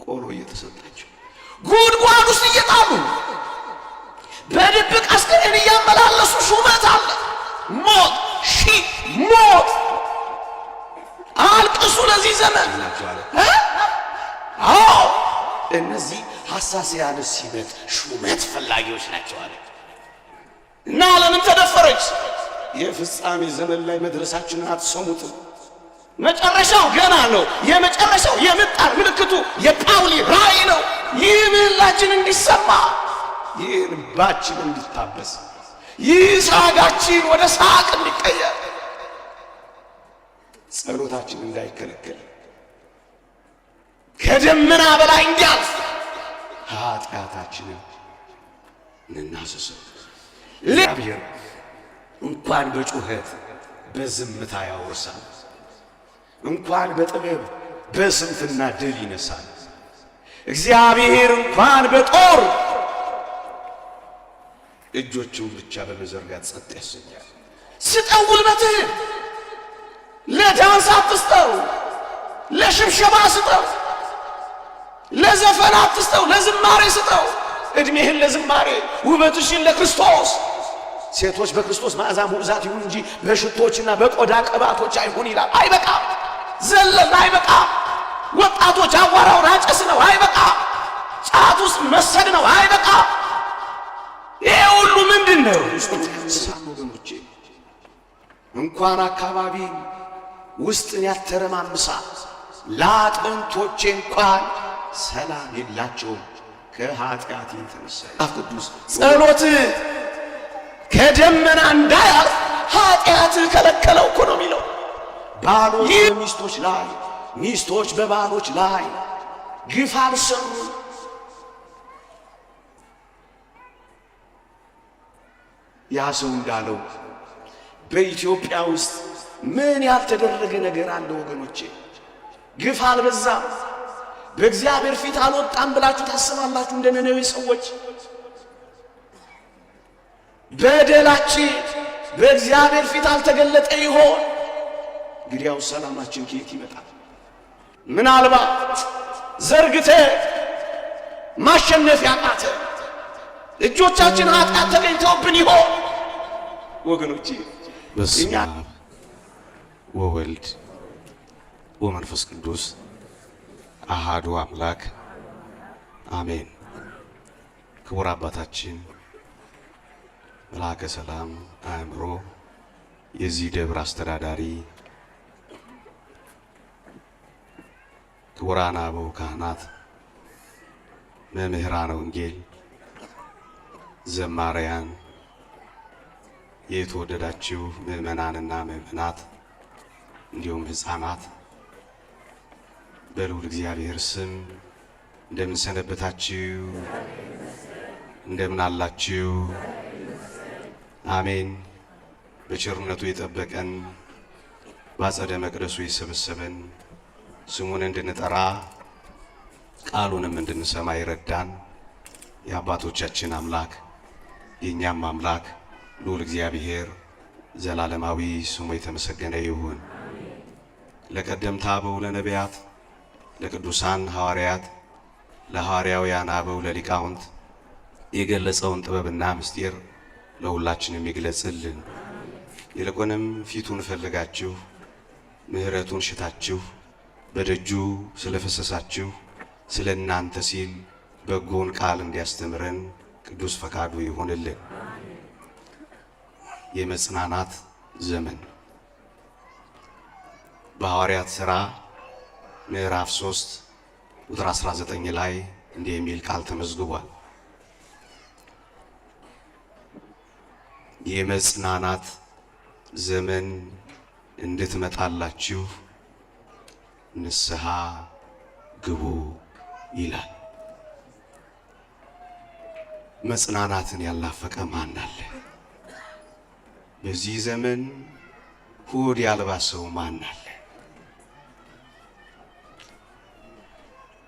ቆሎ እየተሰጣቸው፣ ጉድጓድ ውስጥ እየጣሉ፣ በድብቅ አስከሬን እያመላለሱ ሹመት አለ። ሞት ሺ ሞት። አልቅሱ ለዚህ ዘመን። አዎ፣ እነዚህ ሐሳስያነ ሲመት ሹመት ፈላጊዎች ናቸው አለ። እና ለምን ተደፈረች? የፍጻሜ ዘመን ላይ መድረሳችንን አትሰሙትም። መጨረሻው ገና ነው። የመጨረሻው የምጣር ምልክቱ የጳውሊ ራእይ ነው። ይህ ምህላችን እንዲሰማ፣ ይህ ልባችን እንዲታበስ፣ ይህ ሳጋችን ወደ ሳቅ እንዲቀየር፣ ጸሎታችን እንዳይከለከል፣ ከደመና በላይ እንዲያልፍ ኃጢአታችንን እንናዘዘው። እግዚአብሔር እንኳን በጩኸት በዝምታ ያወርሳል። እንኳን በጥበብ በስንፍና ድል ይነሳል። እግዚአብሔር እንኳን በጦር እጆቹን ብቻ በመዘርጋት ጸጥ ያሰኛል። ስጠው ጉልበትህን፣ ለዳንስ አትስጠው፣ ለሽብሸባ ስጠው፣ ለዘፈን አትስጠው፣ ለዝማሬ ስጠው። ዕድሜህን ለዝማሬ፣ ውበትሽን ለክርስቶስ። ሴቶች በክርስቶስ መዓዛ ሙዕዛት ይሁን እንጂ በሽቶችና በቆዳ ቅባቶች አይሁን ይላል። አይበቃም፣ ዘለን አይበቃም። ወጣቶች አዋራውን አጨስ ነው፣ አይበቃም። ጫት ውስጥ መሰግ ነው፣ አይበቃም። ይሄ ሁሉ ምንድን ነው? ወገኖቼ፣ እንኳን አካባቢ ውስጥን ያተረማምሳል። ለአጥንቶቼ እንኳን ሰላም የላቸውም ከኃጢአት የተነሳ። ቅዱስ ጸሎት ከደመና እንዳያልፍ ኃጢአት ከለከለው እኮ ነው የሚለው። ባሎች በሚስቶች ላይ፣ ሚስቶች በባሎች ላይ ግፍ አልሰሩ። ያ ሰው እንዳለው በኢትዮጵያ ውስጥ ምን ያልተደረገ ነገር አለ ወገኖቼ? ግፍ አልበዛም? በእግዚአብሔር ፊት አልወጣም ብላችሁ ታስባላችሁ? እንደ ነነዌ ሰዎች በደላችን በእግዚአብሔር ፊት አልተገለጠ ይሆን? እንግዲያው ሰላማችን ከየት ይመጣል? ምናልባት ዘርግተ ማሸነፍ ያቃተ እጆቻችን ኃጢአት ተገኝተውብን ይሆን ወገኖቼ? በስመ አብ ወወልድ ወመንፈስ ቅዱስ አሃዱ አምላክ አሜን። ክቡር አባታችን መልአከ ሰላም አእምሮ፣ የዚህ ደብር አስተዳዳሪ፣ ክቡራን አበው ካህናት፣ መምህራነ ወንጌል፣ ዘማሪያን፣ የተወደዳችሁ ምዕመናንና ምዕመናት እንዲሁም ሕፃናት፣ በልዑል እግዚአብሔር ስም እንደምን ሰነበታችሁ? እንደምን አላችሁ? አሜን። በቸርነቱ የጠበቀን፣ በአጸደ መቅደሱ የሰበሰበን፣ ስሙን እንድንጠራ ቃሉንም እንድንሰማ ይረዳን የአባቶቻችን አምላክ የእኛም አምላክ ልዑል እግዚአብሔር ዘላለማዊ ስሙ የተመሰገነ ይሁን። ለቀደምት አበው ለነቢያት፣ ለቅዱሳን ሐዋርያት፣ ለሐዋርያውያን አበው ለሊቃውንት የገለጸውን ጥበብና ምስጢር ለሁላችንም ይግለጽልን። ይልቁንም ፊቱን ፈልጋችሁ ምሕረቱን ሽታችሁ በደጁ ስለፈሰሳችሁ ስለ እናንተ ሲል በጎን ቃል እንዲያስተምረን ቅዱስ ፈቃዱ ይሁንልን። የመጽናናት ዘመን በሐዋርያት ሥራ ምዕራፍ 3 ቁጥር 19 ላይ እንዲህ የሚል ቃል ተመዝግቧል። የመጽናናት ዘመን እንድትመጣላችሁ ንስሐ ግቡ ይላል። መጽናናትን ያልናፈቀ ማን አለ? በዚህ ዘመን ሆድ ያልባሰው ማን አለ?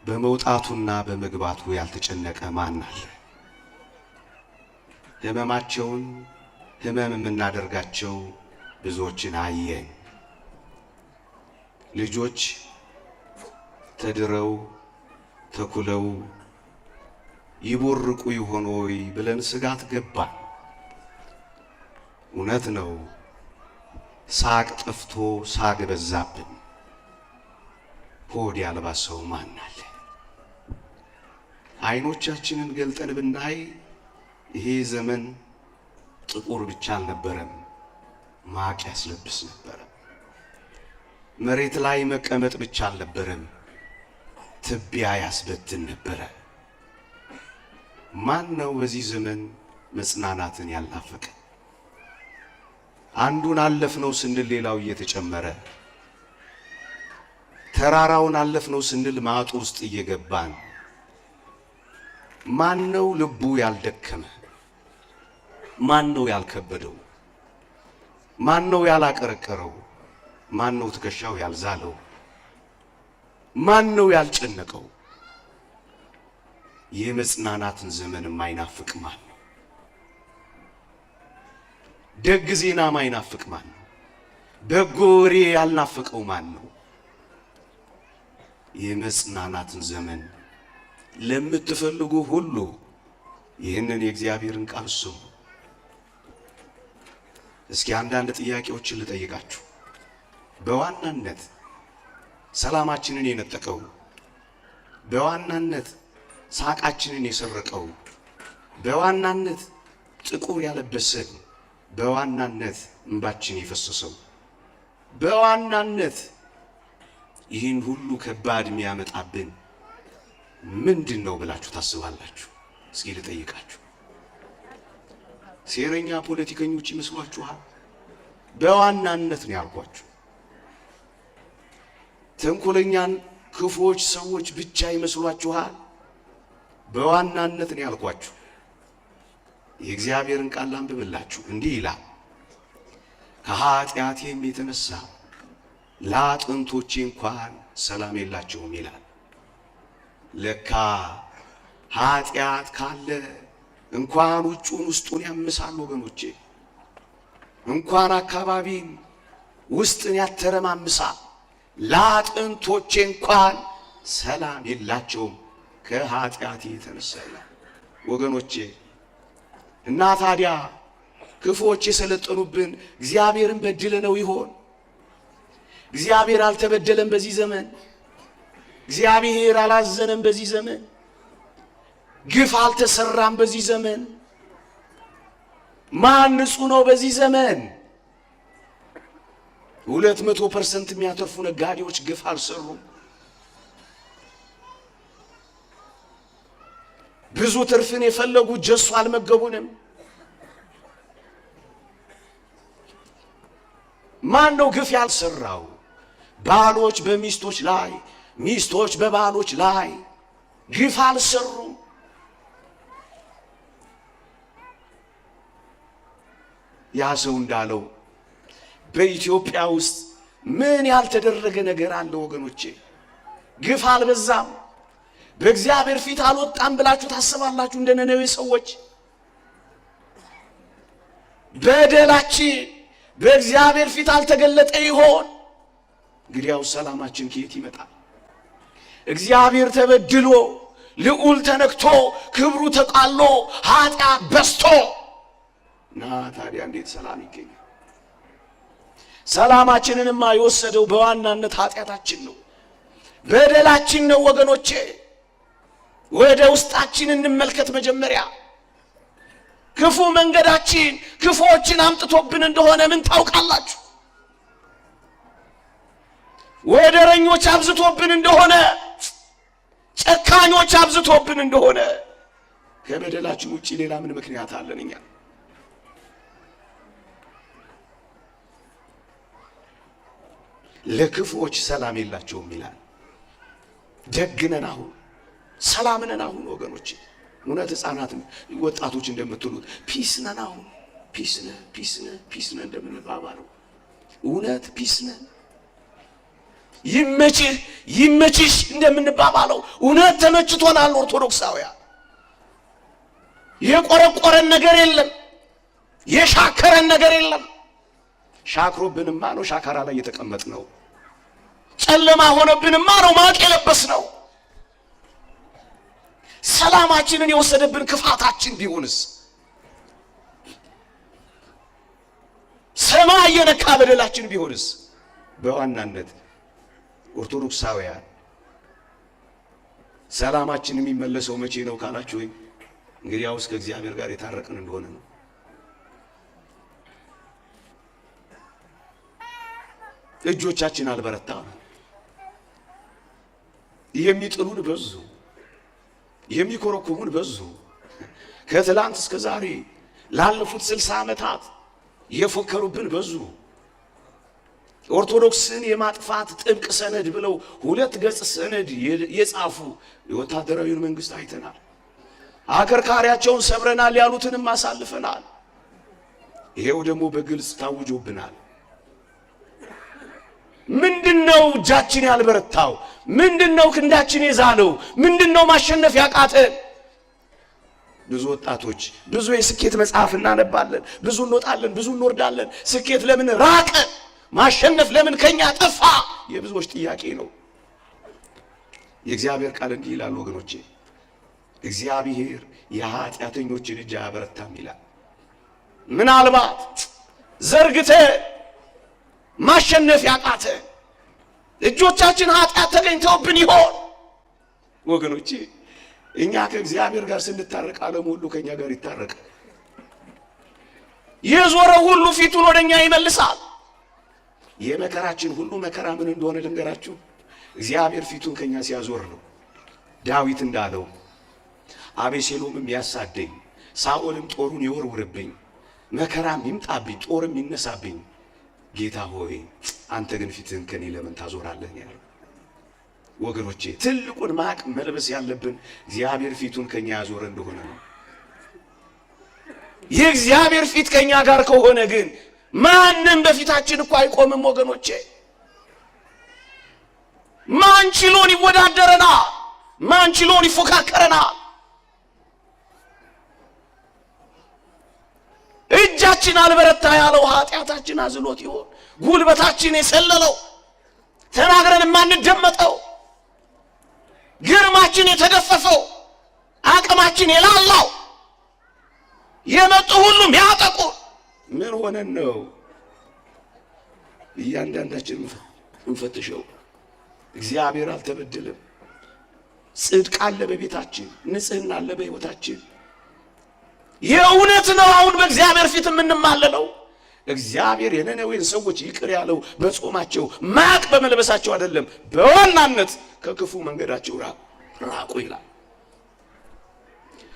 በመውጣቱና በመግባቱ ያልተጨነቀ ማን አለ? ህመማቸውን ህመም የምናደርጋቸው ብዙዎችን አየን። ልጆች ተድረው ተኩለው ይቦርቁ ይሆን ወይ ብለን ስጋት ገባን። እውነት ነው፣ ሳቅ ጠፍቶ ሳግ በዛብን። ሆድ ያልባሰው ማን አለ? አይኖቻችንን ገልጠን ብናይ ይሄ ዘመን ጥቁር ብቻ አልነበረም፣ ማቅ ያስለብስ ነበረ። መሬት ላይ መቀመጥ ብቻ አልነበረም፣ ትቢያ ያስበትን ነበረ። ማን ነው በዚህ ዘመን መጽናናትን ያልናፈቀ? አንዱን አለፍነው ስንል ሌላው እየተጨመረ፣ ተራራውን አለፍነው ስንል ማጡ ውስጥ እየገባን፣ ማን ነው ልቡ ያልደከመ? ማን ነው ያልከበደው? ማን ነው ያላቀረቀረው? ማን ነው ትከሻው ያልዛለው? ማን ነው ያልጨነቀው? የመጽናናትን ዘመን የማይናፍቅ ማን ነው? ደግ ዜና ማይናፍቅ ማን ነው? በጎ ወሬ ያልናፈቀው ማን ነው? የመጽናናትን ዘመን ለምትፈልጉ ሁሉ ይህንን የእግዚአብሔርን ቃል ስሙ። እስኪ አንዳንድ ጥያቄዎችን ልጠይቃችሁ። በዋናነት ሰላማችንን የነጠቀው፣ በዋናነት ሳቃችንን የሰረቀው፣ በዋናነት ጥቁር ያለበሰን፣ በዋናነት እንባችን የፈሰሰው፣ በዋናነት ይህን ሁሉ ከባድ የሚያመጣብን ምንድን ነው ብላችሁ ታስባላችሁ? እስኪ ልጠይቃችሁ። ሴረኛ ፖለቲከኞች ይመስሏችኋል? በዋናነት ነው ያልኳችሁ። ተንኮለኛን ክፉዎች ሰዎች ብቻ ይመስሏችኋል? በዋናነት ነው ያልኳችሁ። የእግዚአብሔርን ቃል ላንብብላችሁ። እንዲህ ይላል፣ ከኃጢአቴም የተነሳ ለአጥንቶቼ እንኳን ሰላም የላቸውም ይላል። ለካ ኃጢአት ካለ እንኳን ውጩን ውስጡን ያምሳል ወገኖቼ። እንኳን አካባቢን ውስጥን ያተረማምሳል። ለአጥንቶቼ እንኳን ሰላም የላቸውም ከኃጢአቴ የተነሳ ይላል ወገኖቼ። እና ታዲያ ክፉዎች የሰለጠኑብን እግዚአብሔርን በድለ ነው ይሆን? እግዚአብሔር አልተበደለም በዚህ ዘመን። እግዚአብሔር አላዘነም በዚህ ዘመን። ግፍ አልተሰራም በዚህ ዘመን። ማን ንጹሕ ነው በዚህ ዘመን? 200% የሚያተርፉ ነጋዴዎች ግፍ አልሰሩም። ብዙ ትርፍን የፈለጉ ጀሱ አልመገቡንም። ማን ነው ግፍ ያልሰራው? ባሎች በሚስቶች ላይ፣ ሚስቶች በባሎች ላይ ግፍ አልሰሩም። ያ ሰው እንዳለው በኢትዮጵያ ውስጥ ምን ያልተደረገ ነገር አለ ወገኖቼ? ግፍ አልበዛም? በእግዚአብሔር ፊት አልወጣም ብላችሁ ታስባላችሁ? እንደ ነነዌ ሰዎች በደላችን በእግዚአብሔር ፊት አልተገለጠ ይሆን? እንግዲያው ሰላማችን ከየት ይመጣል? እግዚአብሔር ተበድሎ፣ ልዑል ተነክቶ፣ ክብሩ ተቃሎ፣ ኃጢአት በዝቶ እና ታዲያ እንዴት ሰላም ይገኛል? ሰላማችንንማ የወሰደው በዋናነት ኃጢአታችን ነው፣ በደላችን ነው ወገኖቼ። ወደ ውስጣችን እንመልከት መጀመሪያ። ክፉ መንገዳችን ክፉዎችን አምጥቶብን እንደሆነ ምን ታውቃላችሁ? ወደረኞች አብዝቶብን እንደሆነ፣ ጨካኞች አብዝቶብን እንደሆነ ከበደላችን ውጪ ሌላ ምን ምክንያት አለን እኛ? ለክፉዎች ሰላም የላቸውም ይላል። ደግነን አሁን ሰላም ነን አሁን ወገኖች። እውነት ሕፃናት ወጣቶች እንደምትሉት peace ነን አሁን፣ peace ነን፣ peace ነን፣ peace ነን እንደምንባባለው እውነት peace ነን። ይመችህ ይመችሽ እንደምንባባለው እውነት ተመችቶናል። ኦርቶዶክሳውያን የቆረቆረን ነገር የለም፣ የሻከረን ነገር የለም። ሻክሮብንማ ነው ሻካራ ላይ የተቀመጥነው። ጨለማ ሆነብንማ ነው ማቅ የለበስነው። ሰላማችንን የወሰደብን ክፋታችን ቢሆንስ? ሰማይ የነካ በደላችን ቢሆንስ? በዋናነት ኦርቶዶክሳውያን ሰላማችን የሚመለሰው መቼ ነው ካላችሁ፣ እንግዲያውስ ከእግዚአብሔር ጋር የታረቅን እንደሆነ ነው። እጆቻችን አልበረታም። የሚጥሉን በዙ፣ የሚኮረኩሙን በዙ። ከትላንት እስከ ዛሬ ላለፉት 60 ዓመታት የፎከሩብን በዙ። ኦርቶዶክስን የማጥፋት ጥብቅ ሰነድ ብለው 2 ገጽ ሰነድ የጻፉ የወታደራዊውን መንግስት አይተናል። አከርካሪያቸውን ሰብረናል ያሉትንም አሳልፈናል። ይሄው ደግሞ በግልጽ ታውጆብናል። ምንድነው እጃችን ያልበረታው? ምንድነው ክንዳችን የዛለው? ምንድነው ማሸነፍ ያቃተን? ብዙ ወጣቶች ብዙ የስኬት መጽሐፍ እናነባለን፣ ብዙ እንወጣለን፣ ብዙ እንወርዳለን። ስኬት ለምን ራቀ? ማሸነፍ ለምን ከኛ ጠፋ? የብዙዎች ጥያቄ ነው። የእግዚአብሔር ቃል እንዲህ ይላል ወገኖቼ፣ እግዚአብሔር የኃጢአተኞችን እጅ አያበረታም ይላል። ምናልባት ዘርግተ ማሸነፍ ያቃተ እጆቻችን ኃጢአት ተገኝተውብን ይሆን? ወገኖቼ እኛ ከእግዚአብሔር ጋር ስንታረቅ ዓለም ሁሉ ከኛ ጋር ይታረቃል። የዞረው ሁሉ ፊቱን ወደኛ ይመልሳል። የመከራችን ሁሉ መከራ ምን እንደሆነ ልንገራችሁ። እግዚአብሔር ፊቱን ከኛ ሲያዞር ነው። ዳዊት እንዳለው አቤሴሎምም ያሳደኝ፣ ሳኦልም ጦሩን ይወርውርብኝ፣ መከራም ይምጣብኝ፣ ጦርም ይነሳብኝ፣ ጌታ ሆይ አንተ ግን ፊትህን ከኔ ለምን ታዞራለህ ያለው። ወገኖቼ ትልቁን ማቅ መልበስ ያለብን እግዚአብሔር ፊቱን ከኛ ያዞረ እንደሆነ ነው። የእግዚአብሔር ፊት ከኛ ጋር ከሆነ ግን ማንም በፊታችን እኮ አይቆምም ወገኖቼ። ማን ችሎን ይወዳደረናል? ማን ችሎን ይፎካከረናል? እጃችን አልበረታ ያለው ኃጢአታችን አዝሎት ይሆን? ጉልበታችን የሰለለው ተናግረን የማንደመጠው ግርማችን የተገፈፈው አቅማችን የላላው የመጡ ሁሉም ያጠቁ ምን ሆነን ነው? እያንዳንዳችን እንፈትሸው። እግዚአብሔር አልተበደለም። ጽድቅ አለ በቤታችን፣ ንጽህና አለ በሕይወታችን። የእውነት ነው አሁን በእግዚአብሔር ፊት የምንማለለው። እግዚአብሔር የነነዌን ሰዎች ይቅር ያለው በጾማቸው ማቅ በመልበሳቸው አይደለም፣ በዋናነት ከክፉ መንገዳቸው ራቁ ይላል።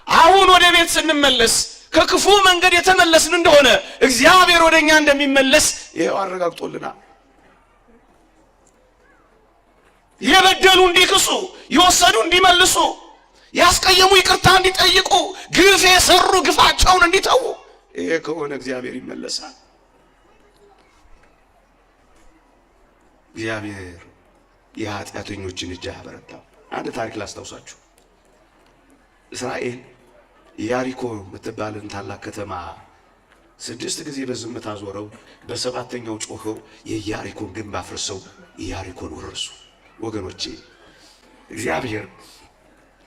አሁን ወደ ቤት ስንመለስ ከክፉ መንገድ የተመለስን እንደሆነ እግዚአብሔር ወደኛ እንደሚመለስ ይሄው አረጋግጦልናል። የበደሉ እንዲክሱ፣ የወሰዱ እንዲመልሱ፣ ያስቀየሙ ይቅርታ እንዲጠይቁ፣ ግፍ የሰሩ ግፋቸውን እንዲተዉ፣ ይሄ ከሆነ እግዚአብሔር ይመለሳል። እግዚአብሔር የኃጢአተኞችን እጅ አያበረታም። አንድ ታሪክ ላስታውሳችሁ። እስራኤል ኢያሪኮ የምትባልን ታላቅ ከተማ 6 ጊዜ በዝምታ ዞረው በሰባተኛው ጮኸው የኢያሪኮን ግንብ አፍርሰው ኢያሪኮን ወረሱ። ወገኖቼ እግዚአብሔር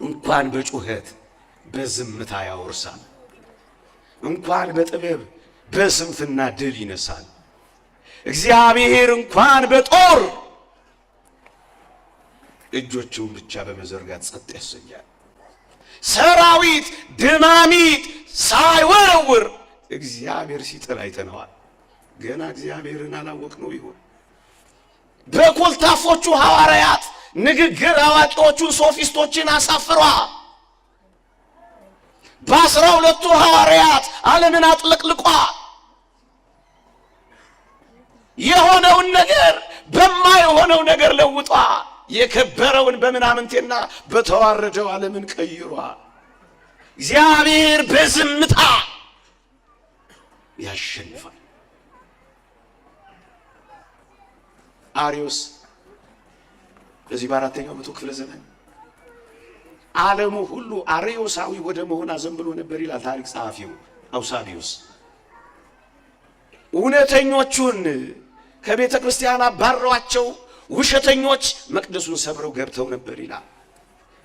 እንኳን በጩኸት በዝምታ ያወርሳል። እንኳን በጥበብ በስንፍና ድል ይነሳል። እግዚአብሔር እንኳን በጦር እጆቹን ብቻ በመዘርጋት ጸጥ ያሰኛል። ሰራዊት ድማሚት ሳይወረውር እግዚአብሔር ሲጥል አይተነዋል። ገና እግዚአብሔርን አላወቅነው ይሆን? በኮልታፎቹ ሐዋርያት ንግግር አዋቂዎቹን ሶፊስቶችን አሳፍሯል። በ12ቱ ሐዋርያት ዓለምን አጥለቅልቋል። የሆነውን ነገር በማይሆነው ነገር ለውጧል። የከበረውን በምናምንቴና በተዋረደው ዓለምን ቀይሯል። እግዚአብሔር በዝምታ ያሸንፋል። አርዮስ በዚህ በ4ኛው መቶ ክፍለ ዘመን ዓለሙ ሁሉ አርዮሳዊ ወደ መሆን አዘንብሎ ነበር ይላል ታሪክ ጸሐፊው አውሳቢዮስ። እውነተኞቹን ከቤተ ክርስቲያን አባረዋቸው፣ ውሸተኞች መቅደሱን ሰብረው ገብተው ነበር ይላል።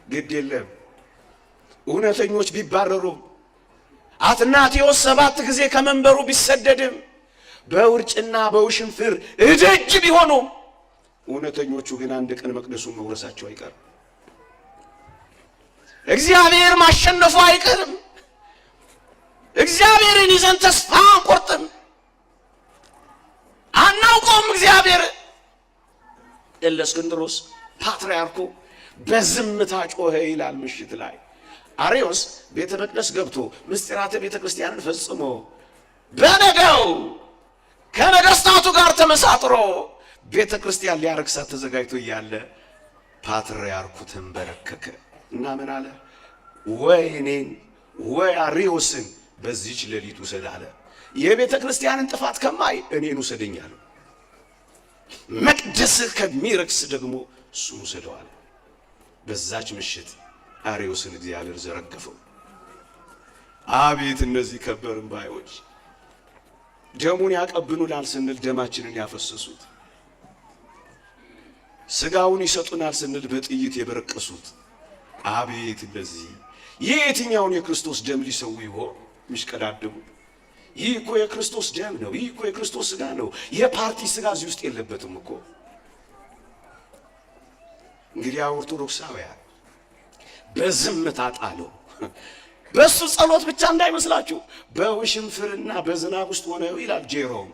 ግድ የለም እውነተኞች ቢባረሩም፣ አትናቴዎስ 7 ጊዜ ከመንበሩ ቢሰደድም፣ በውርጭና በውሽንፍር እደጅ ቢሆኑም፣ እውነተኞቹ ግን አንድ ቀን መቅደሱን መውረሳቸው አይቀርም። እግዚአብሔር ማሸነፉ አይቀርም። እግዚአብሔርን ይዘን ተስፋ አንቆርጥም። አናውቀውም እግዚአብሔር። እለእስክንድሮስ ፓትርያርኩ በዝምታ ጮኸ ይላል። ምሽት ላይ አርዮስ ቤተ መቅደስ ገብቶ ምስጢራተ ቤተ ክርስቲያንን ፈጽሞ በነገው ከነገስታቱ ጋር ተመሳጥሮ ቤተ ክርስቲያን ሊያረክሳት ተዘጋጅቶ እያለ ፓትርያርኩ ተንበረከከ እና ምን አለ? ወይ እኔን ወይ አርዮስን በዚህች ሌሊት ውሰድ አለ። የቤተ ክርስቲያንን ጥፋት ከማይ እኔን ውሰደኝ አለው። መቅደስህ ከሚረክስ ደግሞ እሱን ውሰደው አለ። በዛች ምሽት አርዮስን እግዚአብሔር ዘረገፈው። አቤት እነዚህ ከበርን ባዮች ደሙን ያቀብኑናል ስንል ደማችንን ያፈሰሱት፣ ስጋውን ይሰጡናል ስንል በጥይት የበረቀሱት፣ አቤት እነዚህ የየትኛውን የክርስቶስ ደም ሊሰው ይሆን የሚሽቀዳደሙ? ይህ እኮ የክርስቶስ ደም ነው። ይህ እኮ የክርስቶስ ስጋ ነው። የፓርቲ ስጋ እዚህ ውስጥ የለበትም እኮ። እንግዲህ ኦርቶዶክሳውያን በዝምታ ጣለው። በሱ ጸሎት ብቻ እንዳይመስላችሁ፣ በውሽንፍርና በዝናብ ውስጥ ሆነው ይላል ጄሮም፣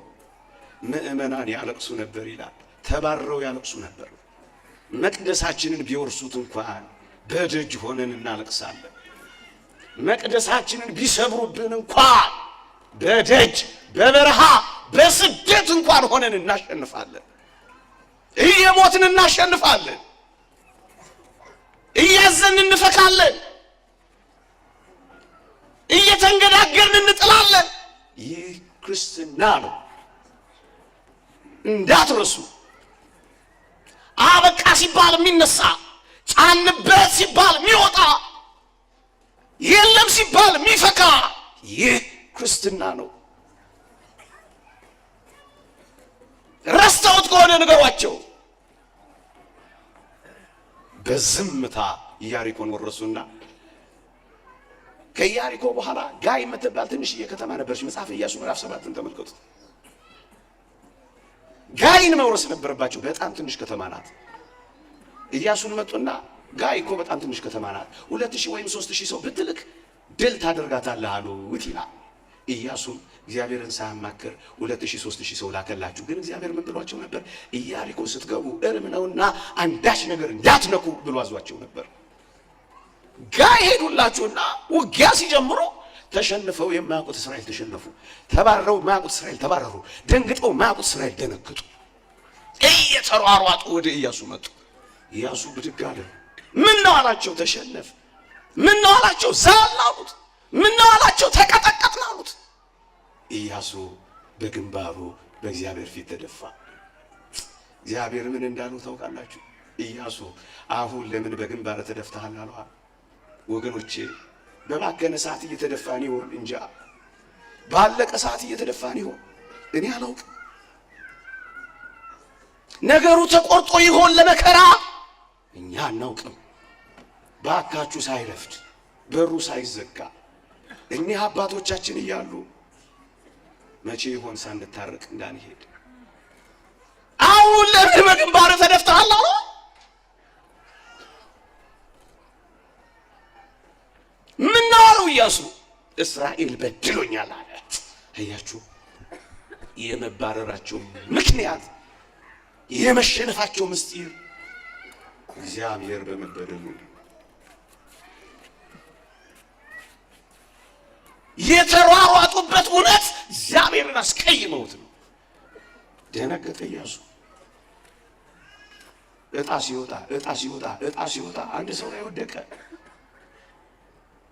ምእመናን ያለቅሱ ነበር ይላል። ተባረው ያለቅሱ ነበር። መቅደሳችንን ቢወርሱት እንኳን በደጅ ሆነን እናለቅሳለን። መቅደሳችንን ቢሰብሩብን እንኳን በደጅ በበረሃ በስደት እንኳን ሆነን እናሸንፋለን። እየሞትን እናሸንፋለን። እያዘን እንፈካለን። እየተንገዳገርን እንጥላለን። ይህ ክርስትና ነው፣ እንዳትረሱ። አበቃ ሲባል የሚነሳ፣ ጫንበት ሲባል የሚወጣ፣ የለም ሲባል የሚፈካ ይህ ክርስትና ነው። ረስተውት ከሆነ ንገሯቸው። በዝምታ ኢያሪኮን ወረሱና ከኢያሪኮ በኋላ ጋይ የምትባል ትንሽዬ ከተማ ነበረች። መጽሐፈ ኢያሱ ምዕራፍ 7ን ተመልከቱት። ጋይን መውረስ ነበረባቸው። በጣም ትንሽ ከተማ ናት። ኢያሱን መጡና ጋይ እኮ በጣም ትንሽ ከተማ ናት፣ 2000 ወይም 3000 ሰው ብትልክ ድል ታደርጋታለህ አሉት ይላል። ኢያሱም እግዚአብሔርን ሳያማክር 2000 3000 ሰው ላከላችሁ። ግን እግዚአብሔር ምን ብሏቸው ነበር? ኢያሪኮ ስትገቡ እርም ነውና አንዳች ነገር እንዳትነኩ ብሎ አዟቸው ነበር። ጋይ ሄዱላችሁና ውጊያ ሲጀምሩ ተሸንፈው የማያውቁት እስራኤል ተሸነፉ። ተባረው የማያውቁት እስራኤል ተባረሩ። ደንግጠው የማያውቁት እስራኤል ደነግጡ። እየተሯሯጡ ወደ ኢያሱ መጡ። ኢያሱ ብድግ አለ። ምን ነው አላቸው። ተሸነፍ። ምን ነው አላቸው። ዛል አሉት። ምን ነው አላቸው። ተቀጠቀጥን አሉት። ኢያሱ በግንባሩ በእግዚአብሔር ፊት ተደፋ። እግዚአብሔር ምን እንዳሉ ታውቃላችሁ? ኢያሱ አሁን ለምን በግንባር ተደፍተሃል አለው። ወገኖቼ በባከነ ሰዓት እየተደፋን ይሆን? እንጃ። ባለቀ ሰዓት እየተደፋን ይሆን? እኔ አላውቅም። ነገሩ ተቆርጦ ይሆን ለመከራ? እኛ አናውቅም። ባካችሁ ሳይረፍድ በሩ ሳይዘጋ እኒህ አባቶቻችን እያሉ መቼ ይሆን ሳንታረቅ እንዳንሄድ? አሁን ለምን በግንባር ተደፍተሃል አለው። ምን ነው አለው ኢያሱ። እስራኤል በድሎኛል አለ። አያችሁ፣ የመባረራቸው ምክንያት የመሸነፋቸው ምስጢር እግዚአብሔር በመበደሉ የተሯሯጡበት እውነት እግዚአብሔርን አስቀይመውት ነው። ደነገጠ ኢያሱ። እጣ ሲወጣ እጣ ሲወጣ እጣ ሲወጣ አንድ ሰው ላይ ወደቀ።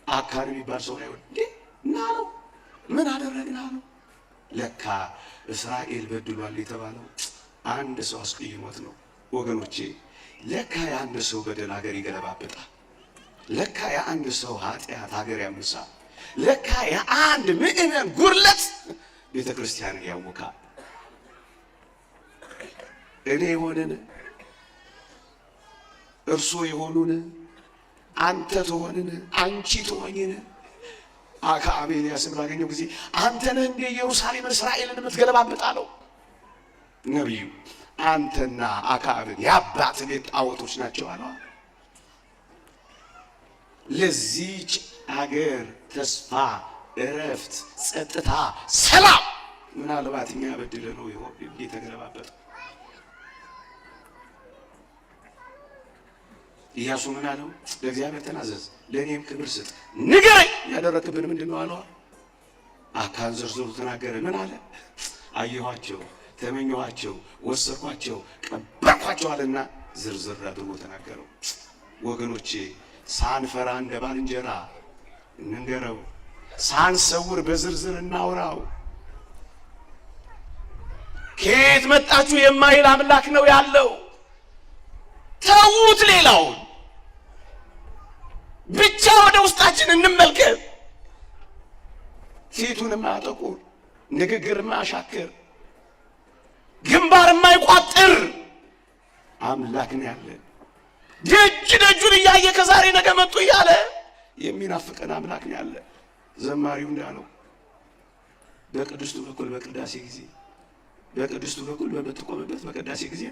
አካን የሚባል ሰው ላይ ወደቀ። እና አለው ምን አደረግን አለው። ለካ እስራኤል በድሏል የተባለው አንድ ሰው አስቀይሞት ነው። ወገኖቼ ለካ የአንድ ሰው በደል ሀገር ይገለባበጣል። ለካ የአንድ ሰው ኃጢአት ሀገር ያምሳል። ለካ የአንድ ምዕመን ጉድለት ቤተ ክርስቲያንን ያውካል። እኔ የሆንን እርሶ የሆኑን አንተ ትሆንን? አንቺ ትሆኝን? አክዓብ ኤልያስን ባገኘው ጊዜ አንተ ነህ እንደ ኢየሩሳሌምን እስራኤልን የምትገለባብጥ አለው። ነቢዩ አንተና አክዓብን የአባት ቤት ጣዖቶች ናቸው አለው። ለዚች አገር ተስፋ፣ እረፍት፣ ጸጥታ፣ ሰላም ምናልባት እኛ በድለ ነው ይሆን የተገለባበጠ። ኢያሱ ምን አለው? ለእግዚአብሔር ተናዘዝ፣ ለእኔም ክብር ስጥ፣ ንገረኝ ያደረክብን ምንድን ነው አለዋ። አካን ዘርዝሮ ተናገረ። ምን አለ? አየኋቸው፣ ተመኘኋቸው፣ ወሰድኳቸው፣ ቀበርኳቸው አለና ዝርዝር አድርጎ ተናገረው። ወገኖቼ ሳንፈራ እንደ ባልንጀራ እንንገረው፣ ሳንሰውር በዝርዝር እናውራው። ከየት መጣችሁ የማይል አምላክ ነው ያለው። ተዉት ሌላውን ብቻ ወደ ውስጣችን እንመልከት። ፊቱን የማያጠቁር፣ ንግግር የማያሻክር፣ ግንባር የማይቋጥር አምላክ ነው ያለን። ደጅ ደጁን እያየ ከዛሬ ነገ መጡ እያለ የሚናፍቀን አምላክ ነው ያለ። ዘማሪው እንዳለው በቅድስቱ በኩል በቅዳሴ ጊዜ በቅድስቱ በኩል በምትቆምበት በቅዳሴ ጊዜ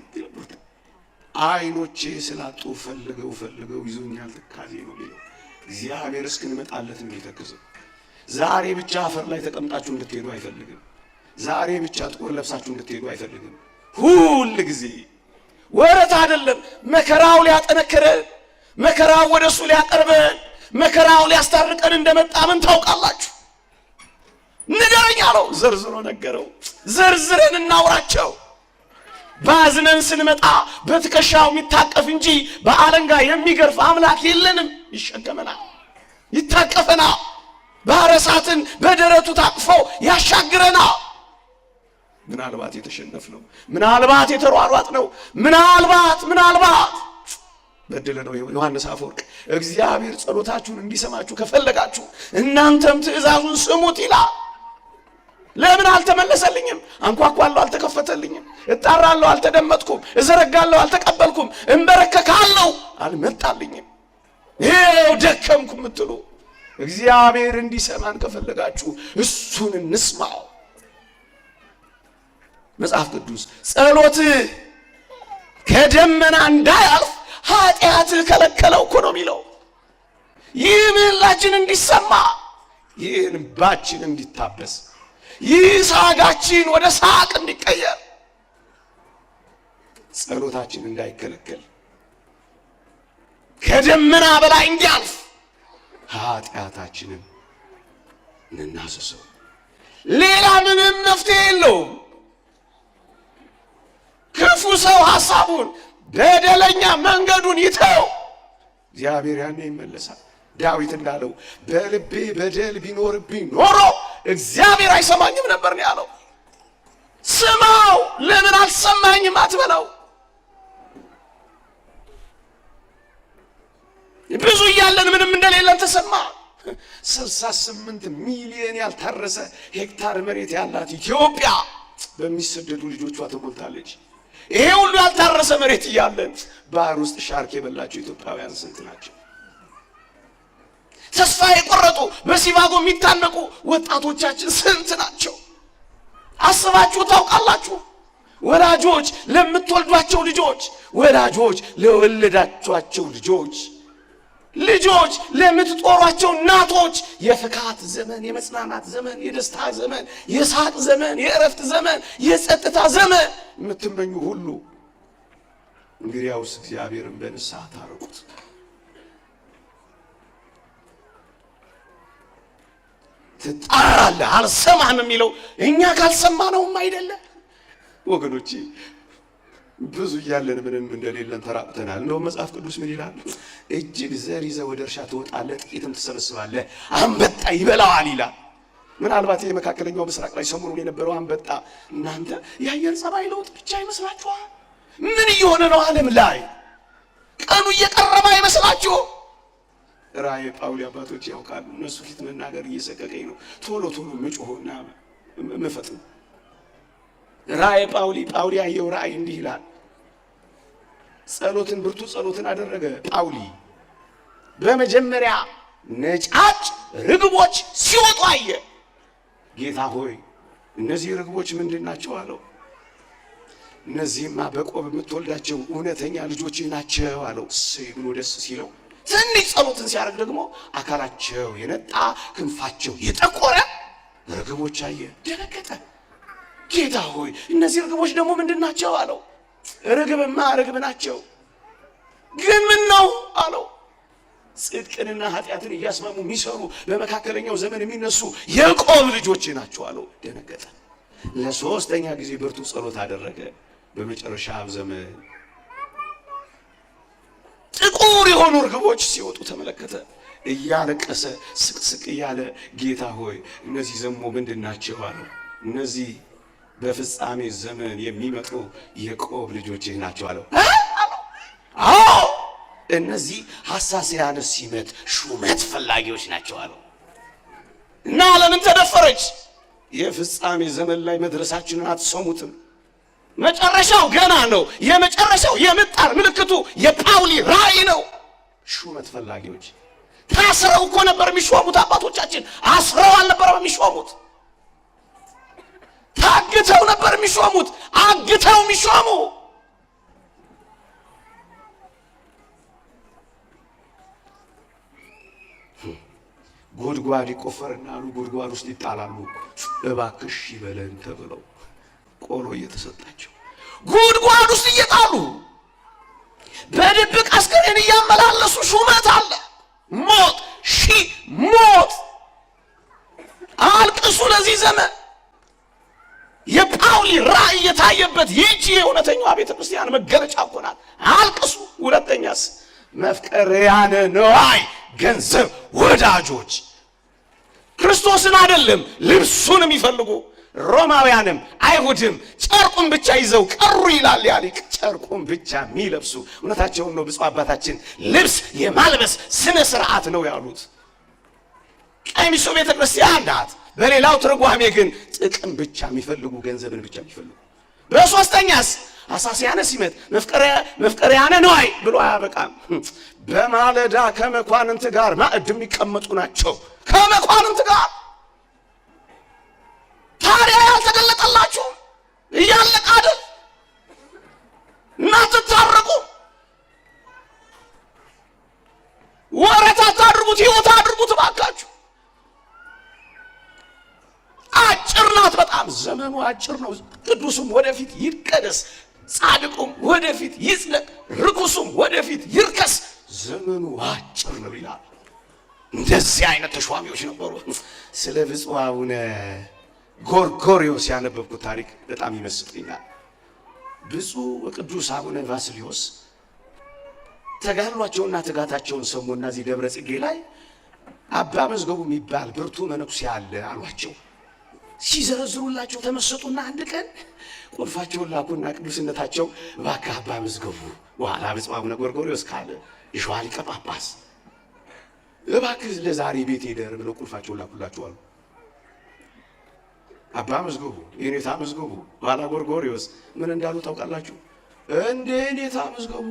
አይኖቼ ስላጡ ፈልገው ፈልገው ይዞኛል ትካዜ ነው የሚለው። እግዚአብሔር እስክንመጣለት ነው የሚተክዘው። ዛሬ ብቻ አፈር ላይ ተቀምጣችሁ እንድትሄዱ አይፈልግም። ዛሬ ብቻ ጥቁር ለብሳችሁ እንድትሄዱ አይፈልግም። ሁል ጊዜ ወረት አይደለም፣ መከራው ሊያጠነክረን፣ መከራው ወደ እሱ ሊያቀርበን፣ መከራው ሊያስታርቀን እንደመጣ ምን ታውቃላችሁ? ንገረኝ አለው። ዘርዝሮ ነገረው። ዘርዝረን እናውራቸው። ባዝነን ስንመጣ በትከሻው የሚታቀፍ እንጂ በአለንጋ የሚገርፍ አምላክ የለንም። ይሸከመናል፣ ይታቀፈናል። ባሕረ እሳትን በደረቱ ታቅፎ ያሻግረናል። ምናልባት የተሸነፍነው፣ ምናልባት የተሯሯጥነው፣ ምናልባት ምናልባት በድለ ነው። ዮሐንስ አፈወርቅ እግዚአብሔር ጸሎታችሁን እንዲሰማችሁ ከፈለጋችሁ እናንተም ትእዛዙን ስሙት ይላል። ለምን አልተመለሰልኝም? አንኳኳለሁ፣ አልተከፈተልኝም። እጣራለሁ፣ አልተደመጥኩም። እዘረጋለሁ፣ አልተቀበልኩም። እንበረከካለሁ፣ አልመጣልኝም። ይኸው ደከምኩ የምትሉ እግዚአብሔር እንዲሰማን ከፈለጋችሁ እሱን እንስማው። መጽሐፍ ቅዱስ ጸሎትህ ከደመና እንዳያልፍ ኃጢአትህ ከለከለው እኮ ነው የሚለው። ይህ ምህላችን እንዲሰማ፣ ይህ እንባችን እንዲታበስ፣ ይህ ሳጋችን ወደ ሳቅ እንዲቀየር፣ ጸሎታችን እንዳይከለከል ከደመና በላይ እንዲያልፍ ኃጢአታችንን እንናዘዘው። ሌላ ምንም መፍትሄ የለውም። ክፉ ሰው ሐሳቡን በደለኛ መንገዱን ይተው፣ እግዚአብሔር ያኔ ይመለሳል። ዳዊት እንዳለው በልቤ በደል ቢኖርብኝ ኖሮ እግዚአብሔር አይሰማኝም ነበር ነው ያለው። ስማው፣ ለምን አልሰማኝም አትበለው። ብዙ እያለን ምንም እንደሌለን ተሰማ። 68 ሚሊዮን ያልታረሰ ሄክታር መሬት ያላት ኢትዮጵያ በሚሰደዱ ልጆቿ ተሞልታለች። ይሄ ሁሉ ያልታረሰ መሬት እያለን ባህር ውስጥ ሻርክ የበላቸው ኢትዮጵያውያን ስንት ናቸው? ተስፋ የቆረጡ በሲቫጎ የሚታነቁ ወጣቶቻችን ስንት ናቸው? አስባችሁ ታውቃላችሁ? ወላጆች ለምትወልዷቸው ልጆች፣ ወላጆች ለወለዳችኋቸው ልጆች፣ ልጆች ለምትጦሯቸው እናቶች የፍካት ዘመን፣ የመጽናናት ዘመን፣ የደስታ ዘመን፣ የሳቅ ዘመን፣ የእረፍት ዘመን፣ የጸጥታ ዘመን የምትመኙ ሁሉ እንግዲያውስ እግዚአብሔርን በንስሐ ታረቁት። ትጣራለህ፣ አልሰማህም የሚለው እኛ ካልሰማነውም አይደለ ወገኖቼ። ብዙ እያለን ምንም እንደሌለን ተራቁተናል። እንደውም መጽሐፍ ቅዱስ ምን ይላል? እጅግ ዘር ይዘህ ወደ እርሻ ትወጣለህ፣ ጥቂትም ትሰበስባለህ፣ አንበጣ ይበላዋል ይላል። ምናልባት ይህ መካከለኛው ምስራቅ ላይ ሰሞኑን የነበረው አንበጣ እናንተ የአየር ጸባይ ለውጥ ብቻ ይመስላችኋል? ምን እየሆነ ነው ዓለም ላይ? ቀኑ እየቀረበ አይመስላችሁ? ራእየ ጳውሊ አባቶች ያውቃሉ። እነሱ ፊት መናገር እየሰቀቀኝ ነው። ቶሎ ቶሎ ምጮሆና ምፈጥነው ራእየ ጳውሊ ጳውሊ ያየው ራእይ እንዲህ ይላል። ጸሎትን ብርቱ ጸሎትን አደረገ ጳውሊ። በመጀመሪያ ነጫጭ ርግቦች ሲወጡ አየ። ጌታ ሆይ እነዚህ ርግቦች ምንድን ናቸው አለው። እነዚህማ በቆብ የምትወልዳቸው እውነተኛ ልጆች ናቸው አለው። እሰይ ብሎ ደስ ሲለው ትንሽ ጸሎትን ሲያደርግ ደግሞ አካላቸው የነጣ ክንፋቸው የጠቆረ ርግቦች አየ። ደነገጠ። ጌታ ሆይ እነዚህ ርግቦች ደግሞ ምንድን ናቸው አለው። ርግብማ ርግብ ናቸው፣ ግን ምን ነው አለው። ጽድቅንና ኃጢአትን እያስማሙ የሚሰሩ በመካከለኛው ዘመን የሚነሱ የቆብ ልጆች ናቸው አለው። ደነገጠ። ለሶስተኛ ጊዜ ብርቱ ጸሎት አደረገ። በመጨረሻ ዘመን ጥቁር የሆኑ እርግቦች ሲወጡ ተመለከተ። እያለቀሰ ስቅስቅ እያለ ጌታ ሆይ እነዚህ ዘሞ ምንድን ናቸው አለው። እነዚህ በፍጻሜ ዘመን የሚመጡ የቆብ ልጆችህ ናቸው አለው። አዎ እነዚህ ሐሳስያነ ሲመት ሹመት ፈላጊዎች ናቸው አለው። እና ለምን ተደፈረች? የፍጻሜ ዘመን ላይ መድረሳችንን አትሰሙትም። መጨረሻው ገና ነው። የመጨረሻው የምጣር ምልክቱ የጳውሊ ራእይ ነው። ሹመት ፈላጊዎች ታስረው እኮ ነበር የሚሾሙት። አባቶቻችን አስረው አልነበረም የሚሾሙት፣ ታግተው ነበር የሚሾሙት። አግተው የሚሾሙ ጉድጓድ ይቆፈርና አሉ ጉድጓድ ውስጥ ይጣላሉ። እባክሽ ይበለን ተብለው ቆሎ እየተሰጣቸው ጉድጓድ ውስጥ እየጣሉ በድብቅ አስከሬን እያመላለሱ ሹመት አለ። ሞት ሺ ሞት። አልቅሱ ለዚህ ዘመን። የጳውሊ ራእይ የታየበት ይህቺ የእውነተኛዋ ቤተ ክርስቲያን መገለጫ እኮ ናት። አልቅሱ። ሁለተኛስ መፍቀርያነ ነዋይ ገንዘብ ወዳጆች ክርስቶስን አይደለም ልብሱን የሚፈልጉ ሮማውያንም አይሁድም ጨርቁን ብቻ ይዘው ቀሩ ይላል ያ ሊቅ። ጨርቁን ብቻ የሚለብሱ እውነታቸውን ነው። ብፁዕ አባታችን ልብስ የማልበስ ስነ ስርዓት ነው ያሉት። ቀሚሱ ቤተ ክርስቲያን ናት። በሌላው ትርጓሜ ግን ጥቅም ብቻ የሚፈልጉ ገንዘብን ብቻ የሚፈልጉ። በሶስተኛስ አሳስያነ ሲመት መፍቀሪያነ ነዋይ ብሎ አያበቃም። በማለዳ ከመኳንንት ጋር ማዕድ የሚቀመጡ ናቸው። ከመኳንንት ጋር ታዲያ ያልተገለጠላችሁ እያለቀ አይደል? እናትታረቁ ወረት አታድርጉት፣ ሕይወት አድርጉት እባካችሁ። አጭር ናት በጣም ዘመኑ አጭር ነው። ቅዱሱም ወደፊት ይቀደስ፣ ጻድቁም ወደፊት ይጽደቅ፣ ርኩሱም ወደፊት ይርከስ። ዘመኑ አጭር ነው ይላል። እንደዚህ አይነት ተሿሚዎች ነበሩ። ስለ ብፁዕ አቡነ ጎርጎርዮስ ያነበብኩት ታሪክ በጣም ይመስጠኛል። ብፁዕ ወቅዱስ አቡነ ባስልዮስ ተጋድሏቸውና ትጋታቸውን ሰሙና እዚህ ደብረ ጽጌ ላይ አባ መዝገቡ የሚባል ብርቱ መነኩሴ አለ አሏቸው። ሲዘረዝሩላቸው ተመሰጡና አንድ ቀን ቁልፋቸውን ላኩና ቅዱስነታቸው እባክህ አባ መዝገቡ በኋላ ብፁዕ አቡነ ጎርጎርዮስ ካለ የሸዋ ሊቀ ጳጳስ እባክህ ለዛሬ ቤት ሄደር ብለው ቁልፋቸውን ላኩላቸው አሉ። አባ መዝገቡ የኔታ መዝገቡ በኋላ ጎርጎርዮስ ምን እንዳሉ ታውቃላችሁ? እንዴ ኔታ መዝገቡ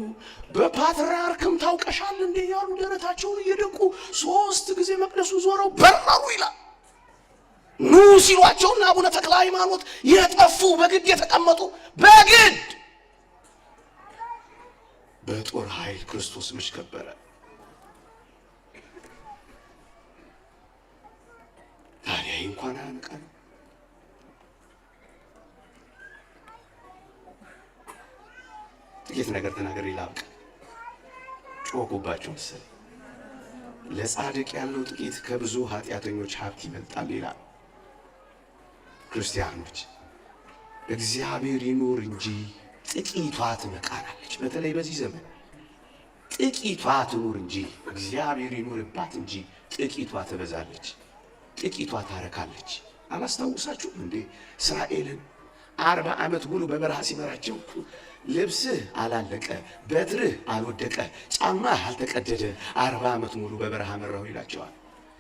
በፓትርያርክም ታውቀሻል እንዴ ያሉ ደረታቸውን እየደቁ 3 ጊዜ መቅደሱ ዞረው በረሩ ይላል። ኑ ሲሏቸውና አቡነ ተክለ ሃይማኖት የጠፉ በግድ የተቀመጡ በግድ በጦር ኃይል ክርስቶስ መች ከበረ? ታዲያ እንኳን አያንቀን። ጥቂት ነገር ተናግሬ ላብቅ። ጮኩባቸው መሰለኝ። ለጻድቅ ያለው ጥቂት ከብዙ ኃጢአተኞች ሀብት ይበልጣል ይላል። ክርስቲያኖች እግዚአብሔር ይኑር እንጂ ጥቂቷ ትበቃናለች። በተለይ በዚህ ዘመን ጥቂቷ ትኑር እንጂ እግዚአብሔር ይኑርባት እንጂ ጥቂቷ ትበዛለች፣ ጥቂቷ ታረካለች። አላስታውሳችሁም እንዴ እስራኤልን 40 ዓመት ሙሉ በበረሃ ሲመራቸው ልብስህ አላለቀ፣ በትርህ አልወደቀ፣ ጫማህ አልተቀደደ፣ 40 ዓመት ሙሉ በበረሃ መራሁ ይላቸዋል።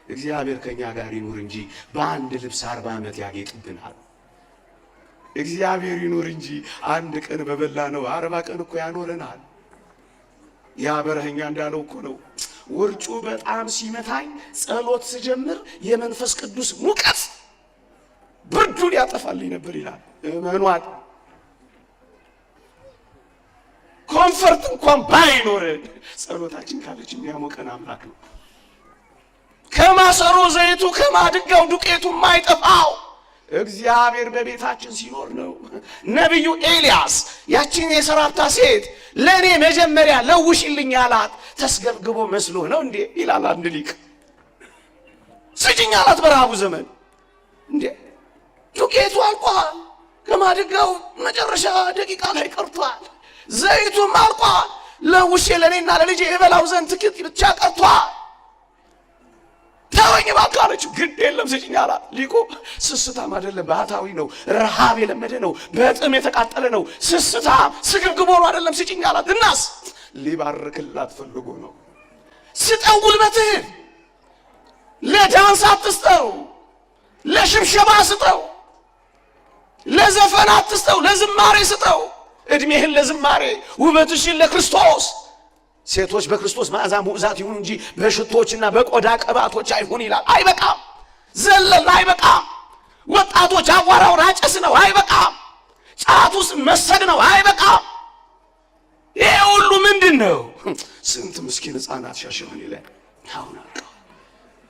እግዚአብሔር ከኛ ጋር ይኑር እንጂ በአንድ ልብስ 40 ዓመት ያጌጥብናል። እግዚአብሔር ይኑር እንጂ አንድ ቀን በበላ ነው 40 ቀን እኮ ያኖረናል። ያ በረኸኛ እንዳለው እኮ ነው። ውርጩ በጣም ሲመታኝ ጸሎት ስጀምር የመንፈስ ቅዱስ ሙቀት ብርዱን ያጠፋልኝ ነበር ይላል። እመኗል። Comfort እንኳን ባይኖረን ጸሎታችን ካለች የሚያሞቀን አምላክ ነው። ከማሰሮ ዘይቱ ከማድጋው ዱቄቱ የማይጠፋው እግዚአብሔር በቤታችን ሲኖር ነው። ነቢዩ ኤልያስ ያችን የሰራፕታ ሴት ለእኔ መጀመሪያ ለውሽልኝ አላት። ተስገብግቦ መስሎ ነው እንዴ ይላል አንድ ሊቅ። ስጭኝ አላት በረሃቡ ዘመን። እንዴ ዱቄቱ አልቋል፣ ከማድጋው መጨረሻ ደቂቃ ላይ ቀርቷል፣ ዘይቱም አልቋል። ለውሼ ለእኔና ለልጄ የበላው ዘንድ ጥቂት ብቻ ቀርቷል። ተወኝ እባክህ አለችው። ግድ የለም ስጭኝ አላት። ሊቁ ስስታም አይደለም፣ ባህታዊ ነው። ረሃብ የለመደ ነው። በጥም የተቃጠለ ነው። ስስታም ስግብግብ ሆኖ አይደለም ስጭኝ አላት። እናስ ሊባርክላት ፈልጎ ነው። ስጠው ጉልበትህን፣ ለዳንስ አትስጠው፣ ለሽብሸባ ስጠው፣ ለዘፈን አትስጠው፣ ለዝማሬ ስጠው። እድሜህን ለዝማሬ፣ ውበትሽን ለክርስቶስ። ሴቶች በክርስቶስ መዓዛ ሙዕዛት ይሁኑ እንጂ በሽቶችና በቆዳ ቅባቶች አይሁን ይላል። አይበቃም። ዘለል አይበቃም። ወጣቶች አቧራውን አጨስ ነው፣ አይበቃም። ጫት ውስጥ መሰግ ነው፣ አይበቃም። ይሄ ሁሉ ምንድን ነው? ስንት ምስኪን ሕፃናት ሻሸመኔ ላይ አሁን አልቀዋል።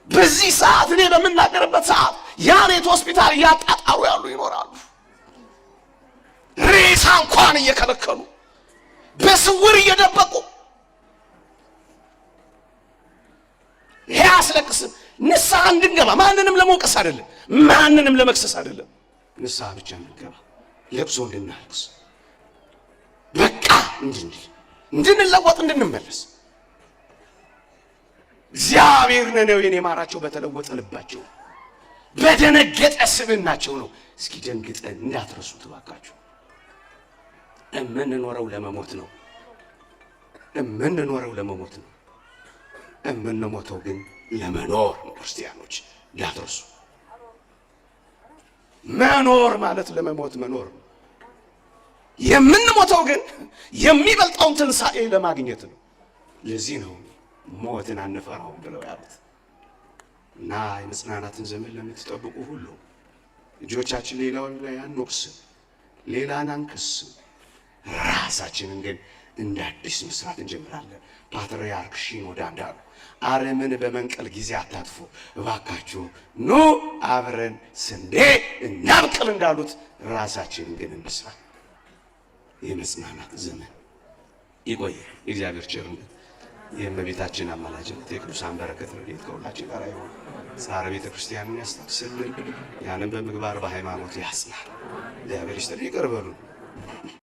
በዚህ ሰዓት እኔ በምናገርበት ሰዓት ያኔት ሆስፒታል እያጣጣሩ ያሉ ይኖራሉ። ሬሳ እንኳን እየከለከሉ በስውር እየደበቁ ይሄ አያስለቅስም። ንስሐ እንድንገባ ማንንም ለመውቀስ አይደለም፣ ማንንም ለመክሰስ አይደለም። ንስሐ ብቻ እንድንገባ፣ ለቅሶ እንድናልቅስ፣ በቃ እንድንል፣ እንድንለወጥ፣ እንድንመለስ። እግዚአብሔር ነነዌን የማራቸው በተለወጠ ልባቸው በደነገጠ ስብዕናቸው ነው። እስኪ ደንግጠን እንዳትረሱት እባካችሁ። እምንኖረው ለመሞት ነው። እምንኖረው ለመሞት ነው። እምንሞተው ግን ለመኖር ነው። ክርስቲያኖች እንዳትረሱ። መኖር ማለት ለመሞት መኖር ነው። የምንሞተው ግን የሚበልጠውን ትንሣኤ ለማግኘት ነው። ለዚህ ነው ሞትን አንፈራውም ብለው ያሉት። እና የመጽናናትን ዘመን ለምትጠብቁ ሁሉ እጆቻችን ሌላውን ላይ አንወቅስም፣ ሌላን አንከስም። ራሳችንን ግን እንደ አዲስ መስራት እንጀምራለን። ፓትርያርክ ሺኖዳ እንዳሉ አረምን በመንቀል ጊዜ አታጥፉ፣ እባካችሁ ኑ አብረን ስንዴ እናብቅል እንዳሉት ራሳችንን ግን እንስራ። የመጽናናት ዘመን ይቆየ። የእግዚአብሔር ቸርነት የእመቤታችን አማላጅነት የቅዱሳን በረከት ረድኤት ከሁላችን ጋር ይሁን። ጻረ ቤተ ክርስቲያንን ያስታግስልን፣ ያንን በምግባር በሃይማኖት ያጽናል። እግዚአብሔር ይስጥልን። ይቅር በሉን።